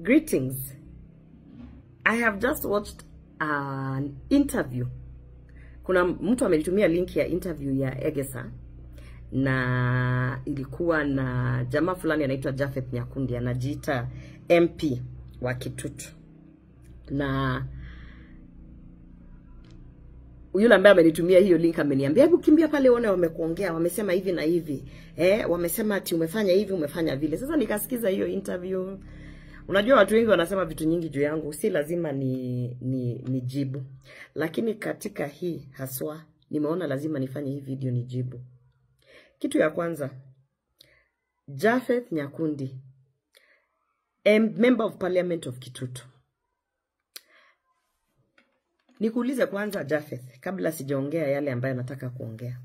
Greetings. I have just watched an interview. Kuna mtu amenitumia link ya interview ya Egesa na ilikuwa na jamaa fulani anaitwa Japheth Nyakundi, anajiita MP wa Kitutu. Na yule ambaye amenitumia hiyo link ameniambia hebu kimbia pale uone wamekuongea, wamesema hivi na hivi. Wamesema ati umefanya hivi, umefanya vile. Sasa nikasikiza hiyo interview. Unajua watu wengi wanasema vitu nyingi juu yangu, si lazima ni jibu. Lakini katika hii haswa nimeona lazima nifanye hii video nijibu. Kitu ya kwanza, Japheth Nyakundi, Member of Parliament of Kitutu. Nikuulize kwanza Japheth, kabla sijaongea yale ambayo nataka kuongea.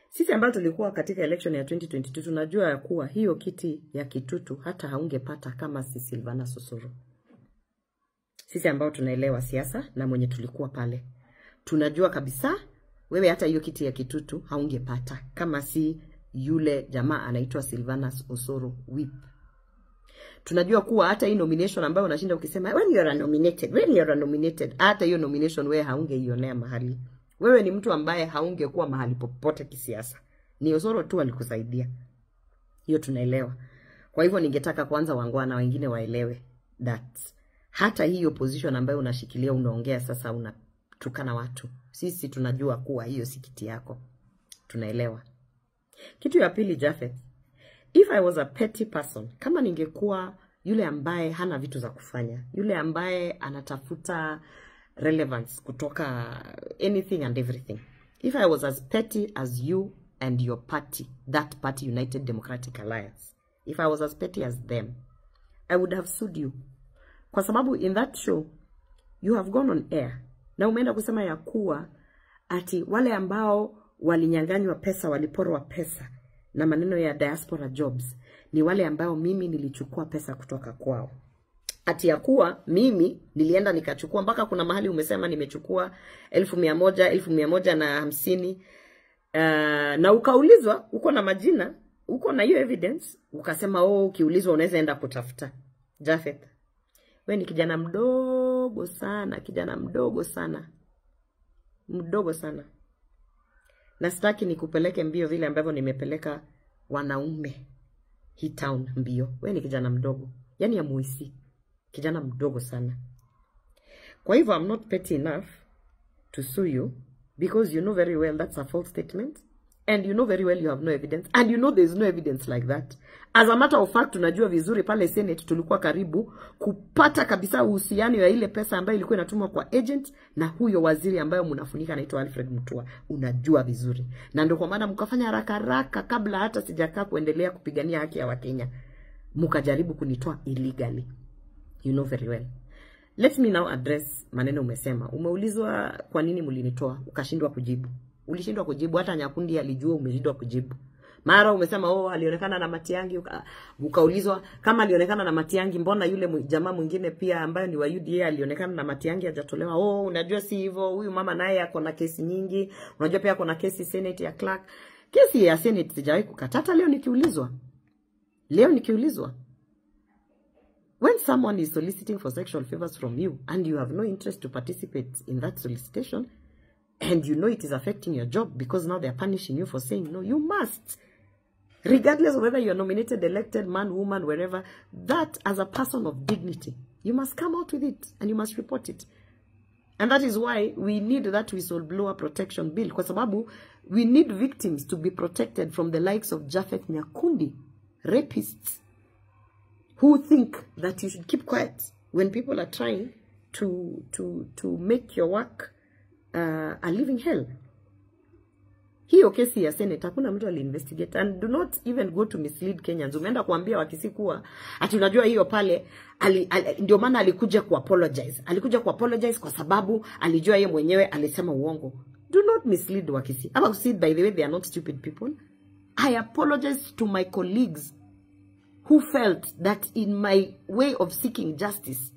Sisi ambao tulikuwa katika election ya 2022 tunajua ya kuwa hiyo kiti ya Kitutu hata haungepata kama si Silvanus Osoro. Sisi ambao tunaelewa siasa na mwenye tulikuwa pale, tunajua kabisa wewe hata hiyo kiti ya Kitutu haungepata kama si yule jamaa anaitwa Silvanus Osoro whip. Tunajua kuwa hata hii nomination ambayo unashinda ukisema when you are nominated, when you are nominated, hata hiyo nomination wewe haungeionea mahali. Wewe ni mtu ambaye haungekuwa mahali popote kisiasa. Ni Osoro tu alikusaidia. Hiyo tunaelewa. Kwa hivyo ningetaka kwanza wangwana wengine waelewe that hata hiyo position ambayo unashikilia, unaongea sasa, unatukana watu, sisi tunajua kuwa hiyo si kiti yako. Tunaelewa. Kitu ya pili, Japheth, if I was a petty person, kama ningekuwa yule ambaye hana vitu za kufanya, yule ambaye anatafuta relevance kutoka anything and everything, if I was as petty as you and your party, that party United Democratic Alliance, if I was as petty as them, I would have sued you. Kwa sababu in that show you have gone on air na umeenda kusema ya kuwa ati wale ambao walinyang'anywa pesa, waliporwa pesa na maneno ya diaspora jobs ni wale ambao mimi nilichukua pesa kutoka kwao. Ati ya kuwa mimi nilienda nikachukua, mpaka kuna mahali umesema nimechukua 100,000, 150,000, na ukaulizwa, uko na majina, uko na hiyo evidence, ukasema oh, ukiulizwa unaweza enda kutafuta. Japheth, wewe ni kijana mdogo sana, kijana mdogo sana. Mdogo sana. Na sitaki nikupeleke mbio vile ambavyo nimepeleka wanaume hii town mbio. Wewe ni kijana mdogo. Yaani ya muisi. Kijana mdogo sana. Kwa hivyo I'm not petty enough to sue you because you know very well that's a false statement, and you know very well you have no evidence, and you know there is no evidence like that. As a matter of fact, tunajua vizuri pale Senate tulikuwa karibu kupata kabisa uhusiano ya ile pesa ambayo ilikuwa inatumwa kwa agent na huyo waziri ambayo mnafunika anaitwa Alfred Mutua. Unajua vizuri. Na ndio kwa maana mkafanya haraka haraka kabla hata sijakaa kuendelea kupigania haki ya Wakenya. Mkajaribu kunitoa illegally. You know very well. Let me now address maneno umesema. Umeulizwa kwa nini mlinitoa, ukashindwa kujibu. Ulishindwa kujibu, hata Nyakundi alijua umeshindwa kujibu. Mara umesema oh, alionekana na Matiang'i, ukaulizwa kama alionekana na Matiang'i, mbona yule jamaa mwingine pia ambaye ni wa UDA alionekana na Matiang'i hajatolewa? Oh, unajua si hivyo, huyu mama naye ako na kesi nyingi, unajua pia ako na kesi Senate ya Clark. Kesi ya Senate sijawahi kukatata. Leo nikiulizwa. Leo nikiulizwa. When someone is soliciting for sexual favors from you and you have no interest to participate in that solicitation, and you know it is affecting your job because now they are punishing you for saying no, you must. Regardless of whether you are nominated, elected, man, woman, wherever, that as a person of dignity, you must come out with it and you must report it. And that is why we need that whistleblower protection bill. Kwa sababu we need victims to be protected from the likes of Japheth Nyakundi, rapists, who think that you should keep quiet when people are trying to make your work a living hell. Hiyo kesi ya Senate hakuna mtu ali-investigate, and do not even go to mislead Kenyans. Umeenda kuambia Wakisii kuwa ati unajua hiyo pale ndio maana alikuja ku apologize. Alikuja ku apologize kwa sababu alijua yeye mwenyewe alisema uongo. Do not mislead Wakisii. Wakisii, by the way, they are not stupid people. I apologize to my colleagues who felt that in my way of seeking justice,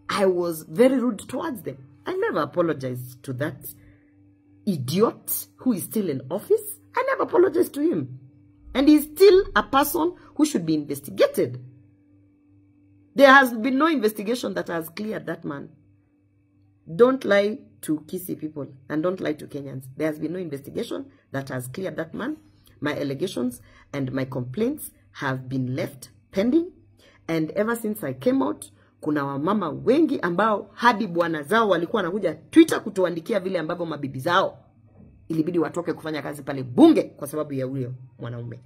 I was very rude towards them. I never apologized to that idiot who is still in office. I never apologized to him. And he's still a person who should be investigated. There has been no investigation that has cleared that man. Don't lie to Kisii people and don't lie to Kenyans. There has been no investigation that has cleared that man. My allegations and my complaints have been left pending. And ever since I came out, kuna wamama wengi ambao hadi bwana zao walikuwa wanakuja Twitter kutuandikia vile ambavyo mabibi zao ilibidi watoke kufanya kazi pale bunge kwa sababu ya huyo mwanaume.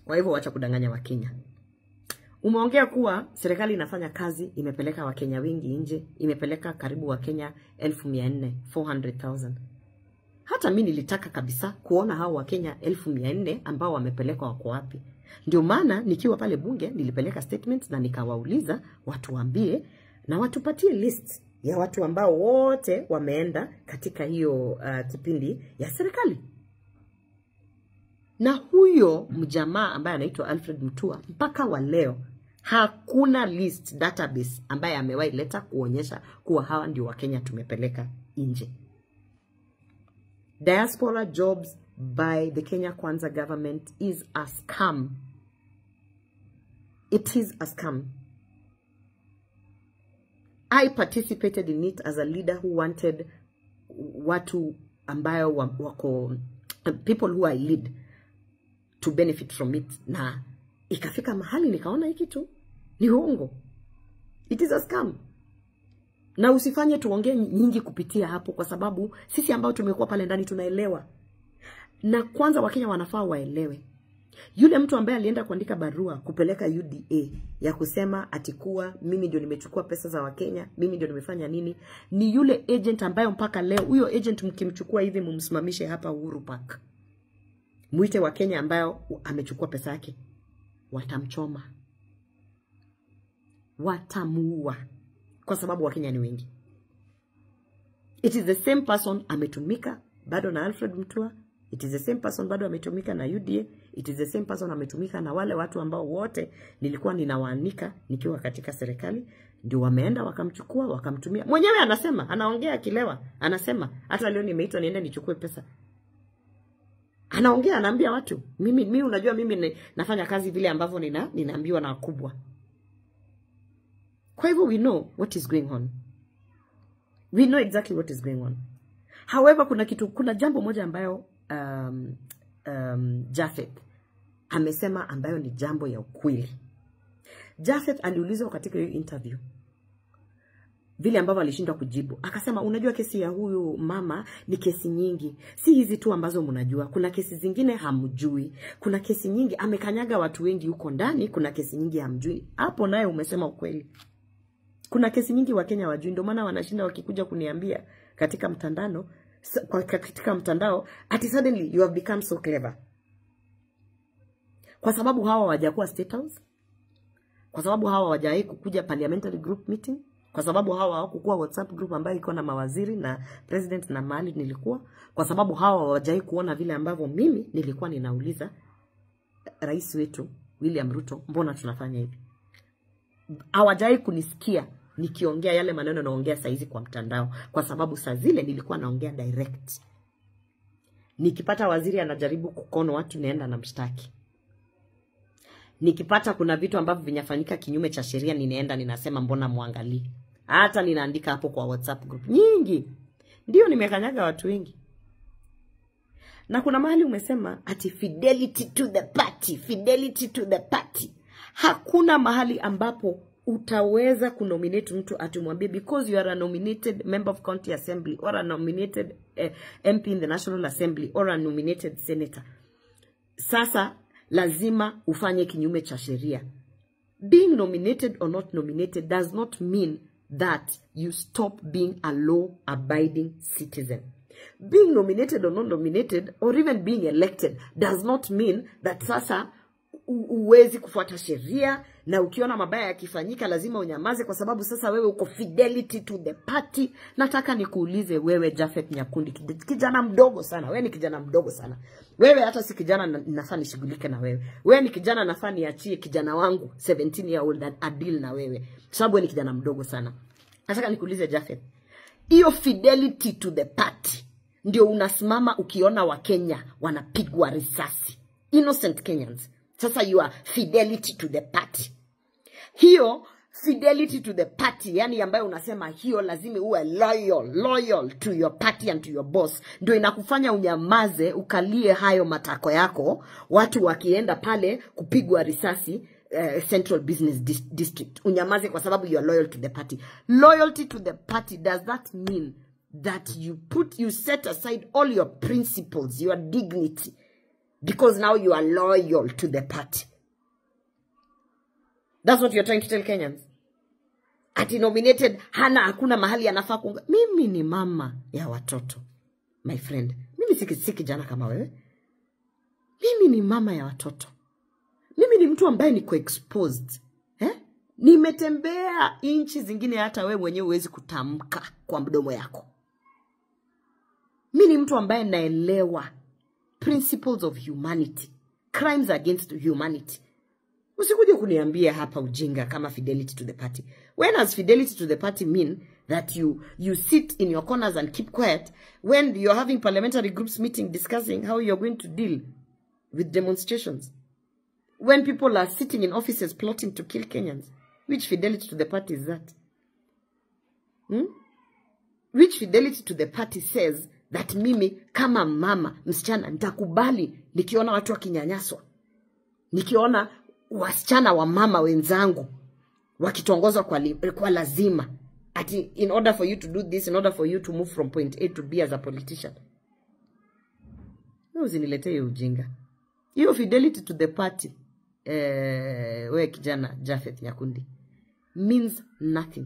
Kwa hivyo wacha kudanganya Wakenya. Umeongea kuwa serikali inafanya kazi, imepeleka Wakenya wengi nje, imepeleka karibu Wakenya 400,000, 400,000. Hata mimi nilitaka kabisa kuona hao Wakenya 400,000 ambao wamepelekwa wako wapi. Ndio maana nikiwa pale bunge nilipeleka statements na nikawauliza watu waambie na watupatie list ya watu ambao wote wameenda katika hiyo kipindi ya serikali. Na huyo mjamaa ambaye anaitwa Alfred Mutua mpaka wa leo hakuna list database ambaye amewahi leta kuonyesha kuwa hawa ndio Wakenya tumepeleka nje. Diaspora jobs by the Kenya Kwanza government is a scam. It is a scam. I participated in it as a leader who wanted watu ambayo wako, people who I lead to benefit from it. Na ikafika mahali nikaona hiki tu ni uongo. It is a scam. Na usifanye tuongee nyingi kupitia hapo, kwa sababu sisi ambao tumekuwa pale ndani tunaelewa. Na kwanza Wakenya wanafaa waelewe. Yule mtu ambaye alienda kuandika barua kupeleka UDA ya kusema atikuwa mimi ndio nimechukua pesa za Wakenya, mimi ndio nimefanya nini, ni yule agent ambaye mpaka leo huyo agent mkimchukua hivi mumsimamishe hapa Uhuru Park, muite Wakenya ambayo amechukua pesa yake, watamchoma, watamuua, kwa sababu Wakenya ni wengi. It is the same person ametumika bado na Alfred Mutua. It is the same person bado ametumika na UDA. It is the same person ametumika na wale watu ambao wote nilikuwa ninawaanika nikiwa katika serikali. Ndio wameenda wakamchukua wakamtumia. Mwenyewe anasema, anaongea akilewa, anasema hata leo nimeitwa niende nichukue pesa. Anaongea, anaambia watu, mimi unajua mimi nafanya kazi vile ambavyo ninaambiwa na wakubwa. Kwa hivyo we know what is going on. We know exactly what is going on. However, kuna jambo moja ambayo Japheth amesema ambayo ni jambo ya ukweli. Japheth aliulizwa katika hiyo interview vile ambavyo alishindwa kujibu. Akasema unajua kesi ya huyu mama ni kesi nyingi. Si hizi tu ambazo mnajua. Kuna kesi zingine hamjui. Kuna kesi nyingi amekanyaga watu wengi huko ndani, kuna kesi nyingi hamjui. Hapo naye umesema ukweli. Kuna kesi nyingi Wakenya wajui, ndio maana wanashinda wakikuja kuniambia katika mtandao, ati suddenly you have become so clever. Kwa sababu hawa hawajakuwa State House, kwa sababu hawa hawajawahi kukuja parliamentary group meeting, kwa sababu hawa hawakukuwa WhatsApp group ambayo iko na mawaziri na president na mahali nilikuwa, kwa sababu hawa hawajawahi kuona vile ambavyo mimi nilikuwa ninauliza rais wetu William Ruto, mbona tunafanya hivi? Hawajawahi kunisikia nikiongea yale maneno naongea saizi kwa mtandao, kwa sababu saa zile nilikuwa naongea direct. Nikipata waziri anajaribu kukono watu, naenda na mshtaki. Nikipata kuna vitu ambavyo vinafanyika kinyume cha sheria, ninaenda ninasema mbona muangalie. Hata ninaandika hapo kwa WhatsApp group nyingi. Ndio nimekanyaga watu wengi. Na kuna mahali umesema ati fidelity to the party, fidelity to the party. Hakuna mahali ambapo utaweza kunominate mtu atumwambie because you are a nominated member of county assembly or a nominated MP in the National Assembly or a nominated senator, sasa lazima ufanye kinyume cha sheria. Being nominated or not nominated does not mean that you stop being a law-abiding citizen. Being nominated or not nominated or even being elected does not mean that sasa uwezi kufuata sheria, na ukiona mabaya yakifanyika lazima unyamaze kwa sababu sasa wewe uko fidelity to the party. Nataka nikuulize wewe Japheth Nyakundi, kijana mdogo sana. Wewe ni kijana mdogo sana. Wewe hata si kijana nafaa nishughulike na wewe. Wewe ni kijana nafaa niachie kijana wangu 17 year old adil na wewe, sababu wewe ni kijana mdogo sana. Nataka nikuulize Japheth, hiyo fidelity to the party ndio unasimama ukiona Wakenya wanapigwa risasi, innocent Kenyans? Sasa you are fidelity to the party. Hiyo fidelity to the party, yani ambayo unasema hiyo lazima uwe loyal to your party and to your boss, ndio inakufanya unyamaze, ukalie hayo matako yako watu wakienda pale kupigwa risasi Central Business District. Unyamaze kwa sababu you are loyal to the party. Loyalty to the party, does that mean that you set aside all your principles, your dignity, because now you are loyal to the party? That's what you're trying to tell Kenyans. Ati nominated, hana hakuna mahali anafaa kuunga. Mimi ni mama ya watoto, my friend. Mimi si kijana kama wewe. Mimi ni mama ya watoto. Mimi ni mtu ambaye niko exposed. Nimetembea inchi zingine hata wewe mwenyewe huwezi kutamka kwa mdomo yako. Mimi ni mtu ambaye naelewa principles of humanity, crimes against humanity. Usikuje kuniambia hapa ujinga kama fidelity to the party. When does fidelity to the party mean that you sit in your corners and keep quiet when you're having parliamentary groups meeting discussing how you're going to deal with demonstrations? When people are sitting in offices plotting to kill Kenyans? Which fidelity to the party is that? Which fidelity to the party says that mimi kama mama msichana nitakubali nikiona watu wakinyanyaswa, nikiona wasichana wa mama wenzangu wakitongozwa kwa lazima, ati in order for you to do this, in order for you to move from point A to B as a politician? Usiniletee hiyo ujinga. Hiyo fidelity to the party, we kijana Japheth Nyakundi, means nothing.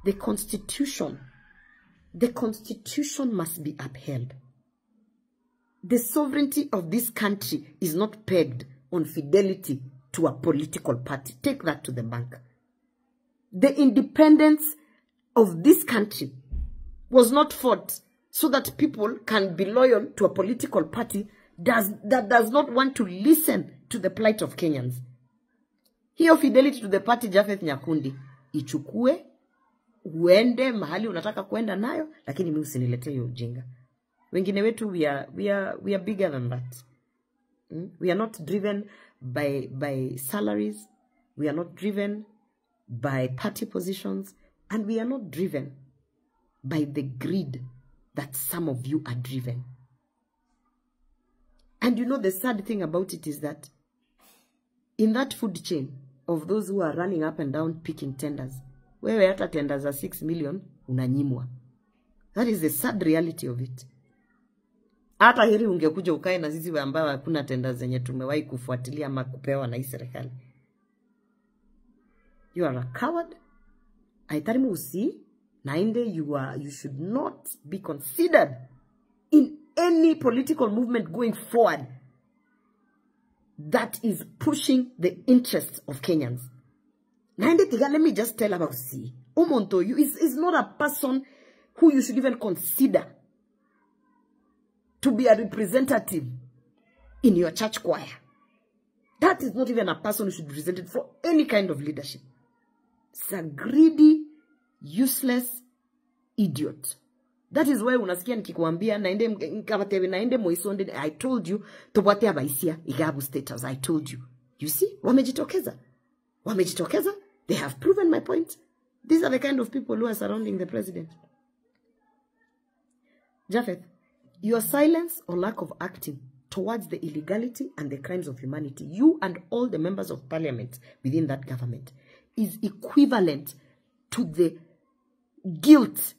The constitution must be upheld. The sovereignty of this country is not pegged on fidelity to a political party. Take that to the bank. The independence of this country was not fought so that people can be loyal to a political party that does not want to listen to the plight of Kenyans. Hiyo fidelity to the party, Japheth Nyakundi, ichukue, uende mahali unataka kuenda nayo, lakini mimi usiniletee hiyo ujinga. Wengine wetu we are bigger than that. We are not driven by salaries. We are not driven by party positions, and we are not driven by the greed that some of you are driven. And you know, the sad thing about it is that in that food chain of those who are running up and down picking tenders, wewe hata tenders za 6 million unanyimwa. That is the sad reality of it. Hata heri ungekuja ukae na sisi ambao hakuna tenders zenye tumewahi kufuatilia ama kupewa na hii serikali. You are a coward. Aitarimu usi nainde, you should not be considered in any political movement going forward that is pushing the interests of Kenyans. Nainde tiga, let me just tell about si. Omonto, you is not a person who you should even consider to be a representative in your church choir. That is not even a person who should be presented for any kind of leadership. It's a greedy, useless idiot. That is why unasikia nikikuambia naende nkabatebe naende moisonde, I told you tobwate abaisia igabu status. I told you. You see, wamejitokeza. Wamejitokeza. They have proven my point. These are the kind of people who are surrounding the president. Japheth, your silence or lack of acting towards the illegality and the crimes of humanity, you and all the members of parliament within that government, is equivalent to the guilt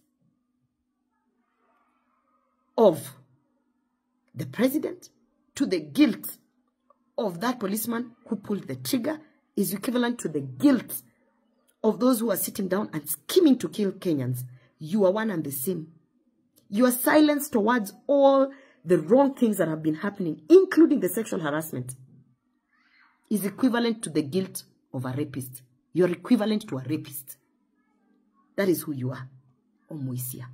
of the president, to the guilt of that policeman who pulled the trigger, is equivalent to the guilt of those who are sitting down and scheming to kill Kenyans. You are one and the same. Your silence towards all the wrong things that have been happening, including the sexual harassment, is equivalent to the guilt of a rapist. You're equivalent to a rapist. That is who you are, Omoisia.